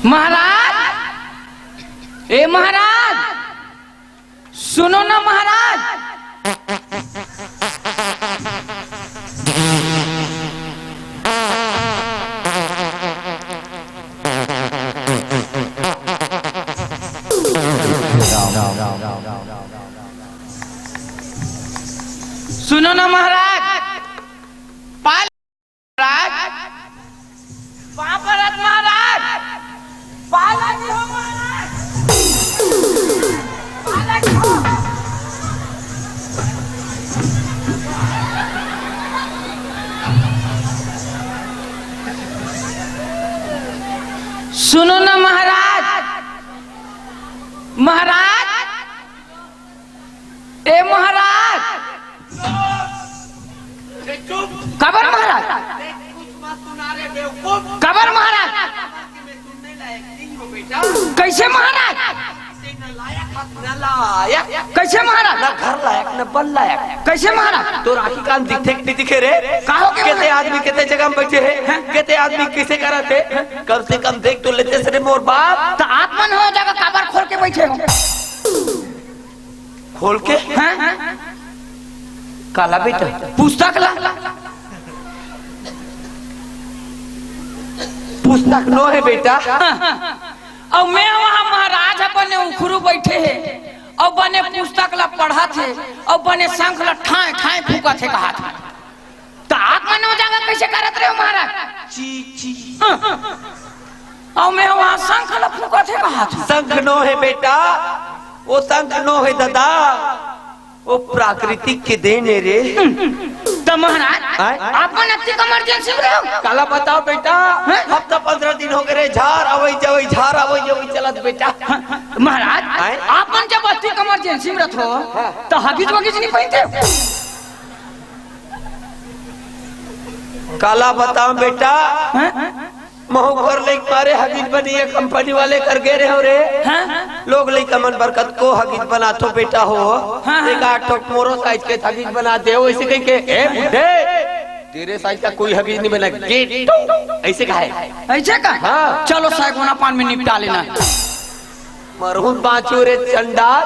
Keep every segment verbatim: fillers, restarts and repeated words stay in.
महाराज, ए महाराज, सुनो ना महाराज। सुनो ना महाराज। पाल महाराज, पापरत महाराज, पाला जी हो महाराज, पाला जी हो। सुनो ना महाराज, महाराज, ए महाराज। ए, चुप। काबर महाराज? देख, कुछ मत सुना रे बेवकूफ। काबर महाराज? मैं सुनने लायक नहीं हूँ बेटा। कैसे महाराज? नालायक, नालायक। कैसे महाराज? ना घर लायक, ना बन लायक। कैसे महाराज? तोर आँखी कान दिखथे कि नहीं दिखे रे? का हो गया केते महाराज? आदमी केते जगह में बैठे हे? हैं? केते आदमी कैसे करत हे? कम से कम देख तो लेते से रे मोर बाप। त आप मन हो जगह काबर खोल के बैठे हो? खोल के? हैं? काला बेटा? पुस्तक ला। पुस्तक नो हे बेटा। हाँ। अउ मैं वहाँ महाराज ह बने उखरू बैठे हे, अउ बने पुस्तक ला पढ़त हे, अउ बने शंख ला ठाँय ठाँय फूँकत हे कहत हे। त आप मन ओ जगह कैसे करत रहे हो महाराज? ची, ची। हाँ। अउ मैं वहाँ शंख ला फूँकत हे कहत हे। शंख नो हे बेटा, ओ शंख नो हे दादा, ओ प्राकृतिक के देन हे रे। त महाराज, आय? आप मन अतिक emergency में रहे हो? काला बताओ बेटा, हैं? हफ्ता पंद्रह दिन हो गए रे, झार आवई जवई, झार आवई जवई चलत बेटा। हाँ, हाँ, महाराज, आय? आप मन जब अतिक emergency में रहत हो, हाँ। त हगिज वगिज नहीं पहिनते हो? काला बताओ बेटा, हैं? महू घर लेके मारे हगिज बनी हे, कंपनी वाले कर गे रहे हो रे। हाँ? लोग लइका मन बर कतको हगिज बनाथो बेटा हो। हाँ, हाँ। एक आठ ठोक मोरो size के हगिज बना दे, वैसे कहि के, "ए बुड्ढे, तेरे size का कोई हगिज नहीं बना, get out।" ऐसे कहा हे। ऐसे का? हाँ। चलो, सैगोना पान में निपटा लेना। मरहूँ बाँचो रे चंडाल।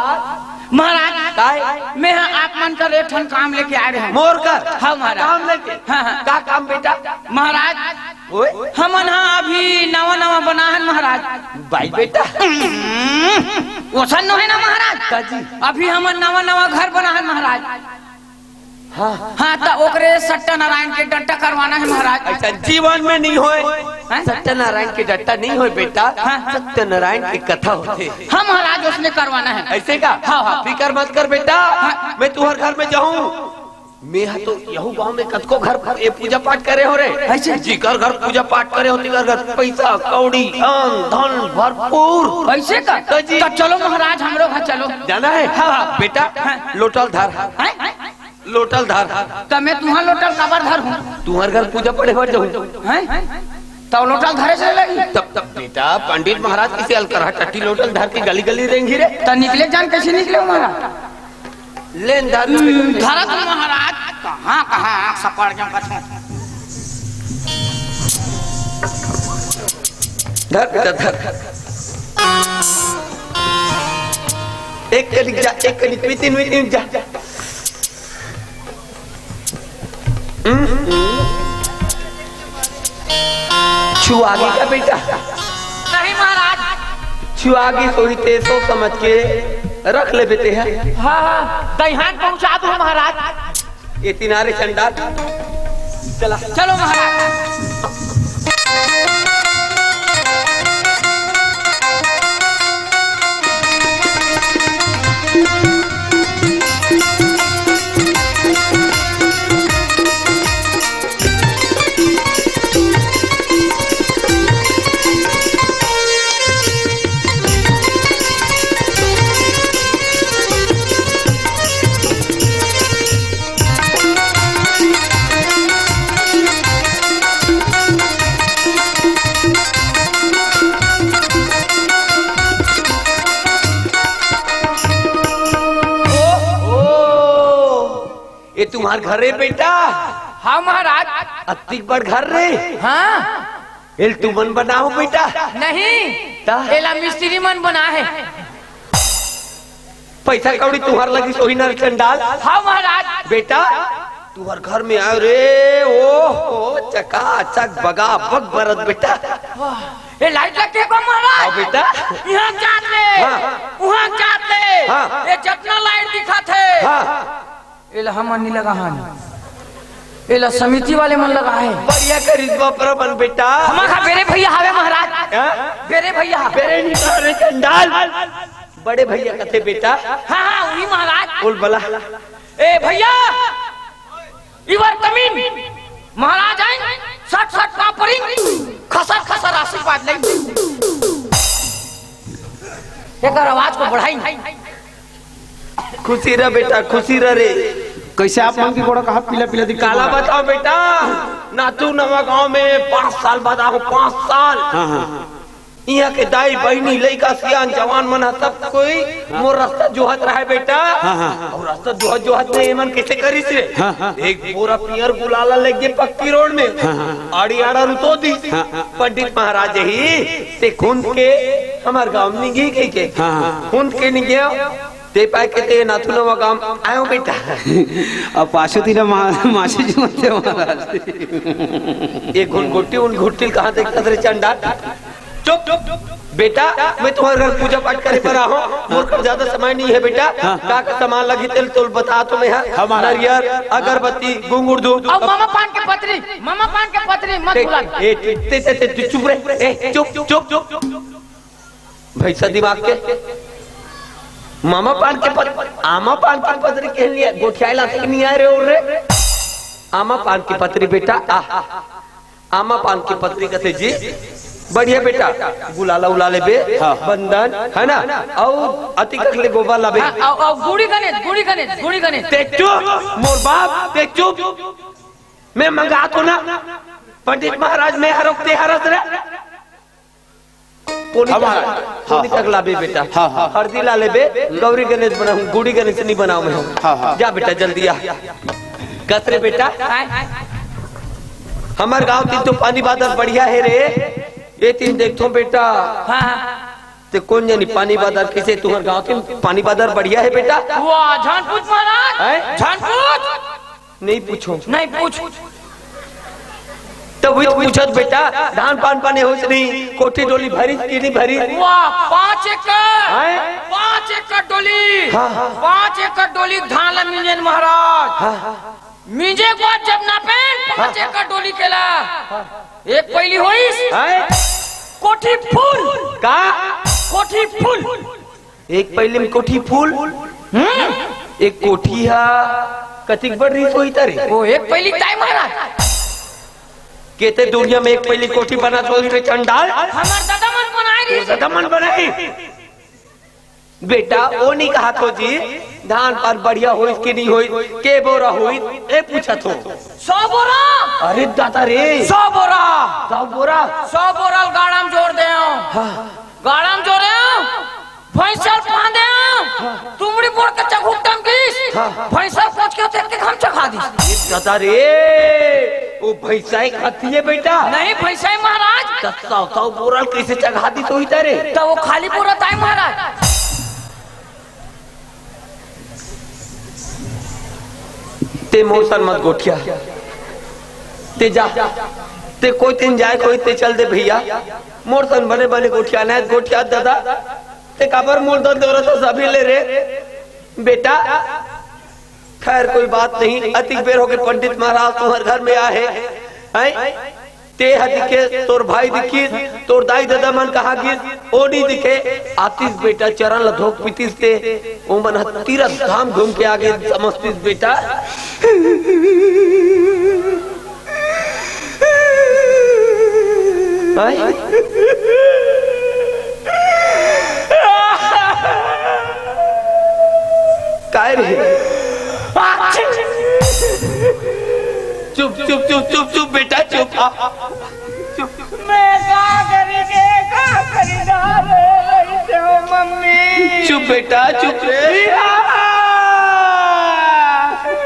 महाराज, काय? मैं ह आप मन कर एक ठन काम लेके आए रहे हँव। मोर कर? हाँ महाराज। काम लेके? हाँ, हाँ। का काम बेटा? महाराज, ओए? हमन ह अभी नवा नवा बना हन महाराज। बाई बेटा। हम्म, ओसन नो हे ना महाराज। का जी? अभी हमन नवा नवा घर बना हन महाराज। हाँ। हाँ, त ओकरे सत्यनारायण के डट्टा करवाना हे महाराज। ऐसा जीवन में नहीं होय। हैं? सत्यनारायण के डट्टा नहीं होय बेटा। हाँ। सत्यनारायण के कथा होथे। हाँ महाराज, ओसने करवाना हे। ऐसे का? हाँ, हाँ। फिकर मत कर बेटा। हाँ। मैं तुँहर घर में जाहूँ। मैं ह तो यहू गाँव में कतको घर ए पूजा पाठ करे हो रे। ऐसे? जिकर घर पूजा पाठ करे हो, तिकर घर पैसा, कौड़ी, अन, धन भरपूर। ऐसे का? तो जी। त चलो महाराज, हमरो घर चलो। जाना हे? हाँ, हाँ। बेटा, हाँ। लोटा ल धर। हैं? लोटा ल धर। त मैं तुँहर लोटा ल काबर धरहूँ? तुँहर घर पूजा पड़े बर जाहूँ। हैं? त लोटा ल धरे से लगी? तब, तब बेटा, पंडित महाराज कइसे अलकरहा टट्टी लोटा ल धर के गली गली रेंगही रे? त निकले जान कइसे निकले हो महाराज? ले न धर। हम्म, धरत महाराज, कहाँ, कहाँ आँख सपड़ जाऊँ कथों। धर बेटा, धर। एक कनिक जा, एक कनिक, मितिन, मितिन जा। हम्म। छुआगी का बेटा? नहीं महाराज। छुआगी सोही ते सोच समझ के रख ले बेटे है। हाँ, हाँ, दइहान पहुँचा दो महाराज। ये तिनारे चंडाल। चला। चलो महाराज। ये तुम्हार घर है बेटा? हाँ महाराज। अतिक बड़ घर रे। हाँ। एल तुमन बनाओ बेटा। नहीं। ता? एला मिस्त्री मन बनाए हे। पैसा कौड़ी तुहर लगिस होही ना रे चंडाल। हाँ महाराज। बेटा, तुहर घर में आयो रे, ओ हो, चकाचक बगाबग बरत बेटा। वाह, ए लाइट लग के को महाराज? हाँ बेटा। इहाँ जात ले, हाँ। उहाँ जात ले, हाँ। ए जतना लाइट दिखत हे। हाँ। एला हमन नी लगाहन। एला समिति वाले मन लगाए। बढ़िया करिस बापरा मन बेटा। हमर हा बेरे भैया हावे महाराज। हाँ? बेरे भैया। बेरे नी कह रे चंडाल। बड़े भैया कथे बेटा। हाँ, हाँ, उही महाराज। बोल बला। ए भैया, इवर कमीन महाराज आइन, सट सट पापरिन, खसर खसर आशीर्वाद लेइन। एकर आवाज को बढ़ाइन। खुशी रह बेटा, खुशी रह रे। कैसे आप मन के गोड़ा कहा पीला पीला दिखत काला बा? बताओ बेटा, नाथू नवा गांव में पाँच साल बाद आहो, पाँच साल। हाँ, हाँ। इहाँ के दाई, बहिनी, लइका, सियान, जवान मन ह, सब कोई मोर रास्ता जोहत रहे बेटा। हाँ, हाँ। अउ रास्ता जोहत जोहत में एमन कइसे करिस रे? हाँ, हाँ। एक बोरा पियर गुलाला लेगे पक्की रोड में। हाँ, हाँ। आड़ी आड़ा रुतो दिस। हाँ, हाँ। पंडित महाराज ही ते खुंद के हमर गांव निंगी कहिके। हाँ, हाँ। खुंद के निंगे ते पाय के ते नाथू नवा गांव आयो बेटा। अब पाछू तीन मा-, माछी जुमते महाराज। एक घुन घुट्टी उन घुट्टी कहाँ देखत रे चंडा? चुप, चुप, चुप। बेटा, मैं तुम्हारे घर पूजा पाठ करे पर आहो, मोर कर ज्यादा समय नहीं है बेटा। हाँ। का का सामान लगी तेल तोल बता तो मैं, हाँ। हाँ, महाराज। नरियर, अगरबत्ती, घुंघुर धूप। अब मामा पान के पतरी, मामा पान के पतरी मत ते, भुला। ए, ते, ते, ते, ते, चुप रे, ए, चुप, चुप, चुप। भैंसा दिमाग के। मामा पान के पत-, आमा पान के पतरी के लिए गोठियाए ला तक नहीं आए रे और रे। आमा पान के पतरी बेटा, आ। आमा पान के पतरी कथे जी। बढ़िया बेटा, गुलाला उला लेबे, हाँ। बंदन, है ना? अउ अतिकक ले गोबर लाबे। हाँ, अउ, अउ गुड़ी गणेश, गुड़ी गणेश, गुड़ी गणेश। ते चुप, मोर बाप, ते चुप। मैं मंगात हो ना, पंडित महाराज, मैं हरोक ते हरस रे। कोनी हमारा। तक, कोनी हाँ, तक लाबे बेटा। हाँ, हाँ। हरदी ला लेबे, गौरी गणेश बनाहूँ, गुड़ी गणेश नहीं बनाओ मैं। हाँ, हाँ। जा बेटा, जल्दी आ। कस रे बेटा। आय। हमर गांव तीन तो पानी बादर बढ़िया है रे। ये तीन देखथो बेटा। हाँ, हाँ। ते कोन जनी पानी बादर किसे तुहर गांव तीन पानी बादर बढ़िया है बेटा? वाह, झन पूछ महाराज। हैं? झन पूछ। नहीं पूछो। नहीं पूछ। तब वही तो पूछत बेटा, धान पान पाने होइस नहीं, कोठी डोली भरिस कि नहीं भरिस? वाह, पाँच एकड़। हैं? पाँच एकड़ डोली। हाँ, हाँ। पाँच एकड़ डोली धान ला मिंजेन महाराज। हाँ, हाँ। मिंजे के बाद जब नापेन पाँच हाँ। एकड़ डोली के ला, हाँ। एक पैली होइस। हैं? कोठी फुल। का? कोठी फुल। एक पैली में कोठी फुल। हम्म। एक कोठी हा कतिक बड़ रहिस होही तारे? वो एक पैली ताय महाराज। केते दुनिया में एक पैली कोठी बना तो रे चंडाल? हमर दादा मन बनाए रहिस। दादा मन बनाए। बेटा, वो नहीं कहा थो जी, धान पान बढ़िया होइस कि नहीं होइस, के बोरा होइस, ए पूछा थो। सौ बोरा। अरे दादा रे। सौ बोरा। सौ बोरा। सौ बोरा गाड़ा में जोर दे। हाँ। गाड़ा में जोरे, भैंसा ल फांदे, तुमड़ी बोर के चघुट्टा म गिस, हाँ। भैंसा ल कोच के तेक के घम चघा दिस। ए दादा रे, वो भैंसा एक हथिये बेटा। नहीं, भैंसा ही महाराज। त सौ, सौ बोरा ल कइसे चघा दिस होही तारे? त वो खाली बोरा ताय महाराज। ते मोर सन मत गोठिया, ते जा, ते कोई दिन जाए, कोई ते चल दे भैया। मोर सन बने बने गोठिया, नहीं गोठिया दादा, ते काबर मोर दन दौरत हस अभी ले रे बेटा? खैर कोई बात नहीं, अतिक बेर होगे पंडित महाराज तुम्हर घर में आहे, हैं? ते ह दिखे, तोर भाई दिखिस, तोर दाई ददा मन कहाँ गिस, ओ नी दिखे। आतिस बेटा चरण ल धोक पीतिस ते, ओमन ह तीरथ धाम घूम के आगे समझतिस बेटा। हैं? काय रे? चुप, चुप, चुप, चुप, चुप बेटा, चुप। मैं का करी के, का करी ना रे, रही से हो मम्मी। चुप बेटा, चुप रे।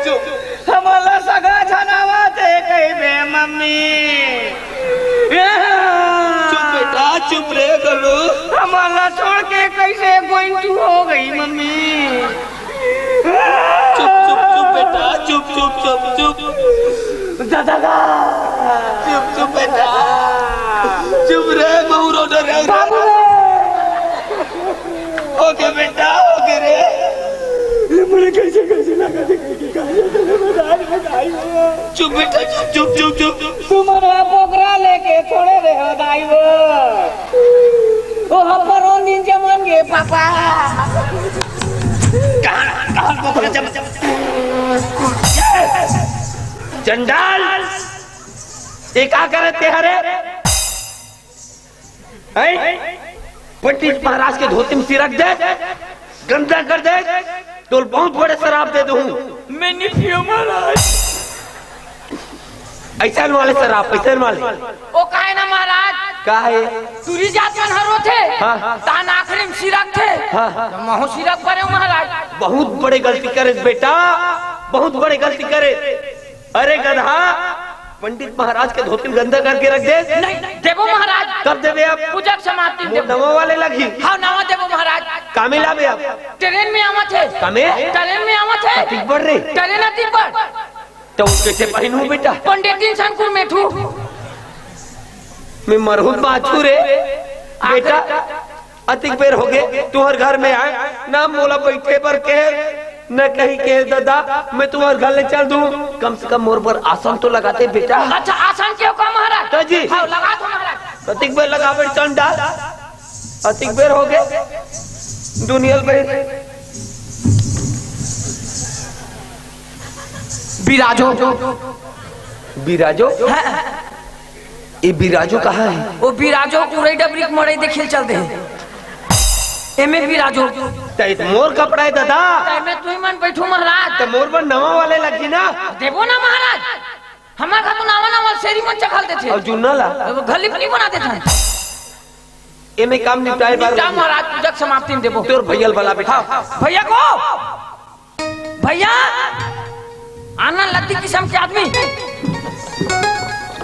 चुप। हमला सगा झनावा दे। मम्मी। चुप बेटा, चुप रे गोलू। हमला छोड़ के कैसे गोइंटू हो गई मम्मी? चुप, चुप, चुप बेटा, चुप, चुप, चुप, चुप। दादा का। चुप, चुप बेटा। चुप रे, बहु रो डर रे। बाबू रे। ओके बेटा, ओके रे। ये मुझे कैसे, कैसे लगा दे, कैसे, कैसे लगा दे, बताइए। चुप बेटा, चुप, चुप, चुप, चुप। तुम्हारा बोकरा लेके छोड़े रहे हो दाई वो। वो हफ्पर उन दिन जमन गे पापा। कहाँ, कहाँ बोकरा जम, जम? चंडाल, ये का करे ते हरे? हैं? पंडित महाराज के धोती में सिरक दे, गंदा कर दे, तो बहुत बड़े शराब दे दूं। मैं नहीं पियो महाराज। ऐसा वाले शराब, ऐसा वाले। ओ काहे ना महाराज? का है? टूरी जात मन हर होथे। हाँ। तान आखिरी में सिरक थे। हाँ। तो महू सिरक परे महाराज। बहुत बड़े गलती करे बेटा, बहुत बड़े गलती करे। अरे गधा, पंडित महाराज के धोती गंदा करके रख दे। नहीं, देबो महाराज। कब देबे आप? पूजा के समाप्ति में वो देबो। नवा वाले लगी। हाँ, नवा देबो महाराज। कामे लाबे आप? ट्रेन में आवत है। कामे? ट्रेन में आवत है। अतिक बढ़ रे। ट्रेन अतिक बढ़। तो वो कैसे पहनू बेटा? पंडित दिन सन कुर में ठू। मैं मरहूत बाछू रे। बेटा, अतिक बेर होगे, तुहर घर में आए, ना मोला बैठे बर कहे, न कहीं कहे, "दादा, मैं तुहर घर ले चल दूं, कम से कम मोर बर आसन तो लगाते बेटा।" अच्छा, आसन के का महाराज? तो जी। हाँ, लगा दो महाराज। अतिक बेर लगा बेर चंडा, अतिक बेर होगे, दुनियल बेर। बिराजो। बिराजो? हाँ। ये बिराजो कहाँ है? वो बिराजो उरई डबरी के मड़ई देखे चल दे। एमे बिराजो। त ये तो मोर कपड़ा है दादा। त एमे तुही मन बैठू महाराज। त मोर बर नवा वाले लगी ना। देबो ना महाराज। हमार घर तो नवा नवा सेरी मन चघल देथे। और जुन्ना ला? वो घर लिपनी बना देथे। एमे काम निपटाए बार निपटा महाराज, पूजा के समाप्ति में देबो। तोर भैया ल बला बेटा। हाँ, भैया को। भैया, आना लद्दी किस्म के आदमी।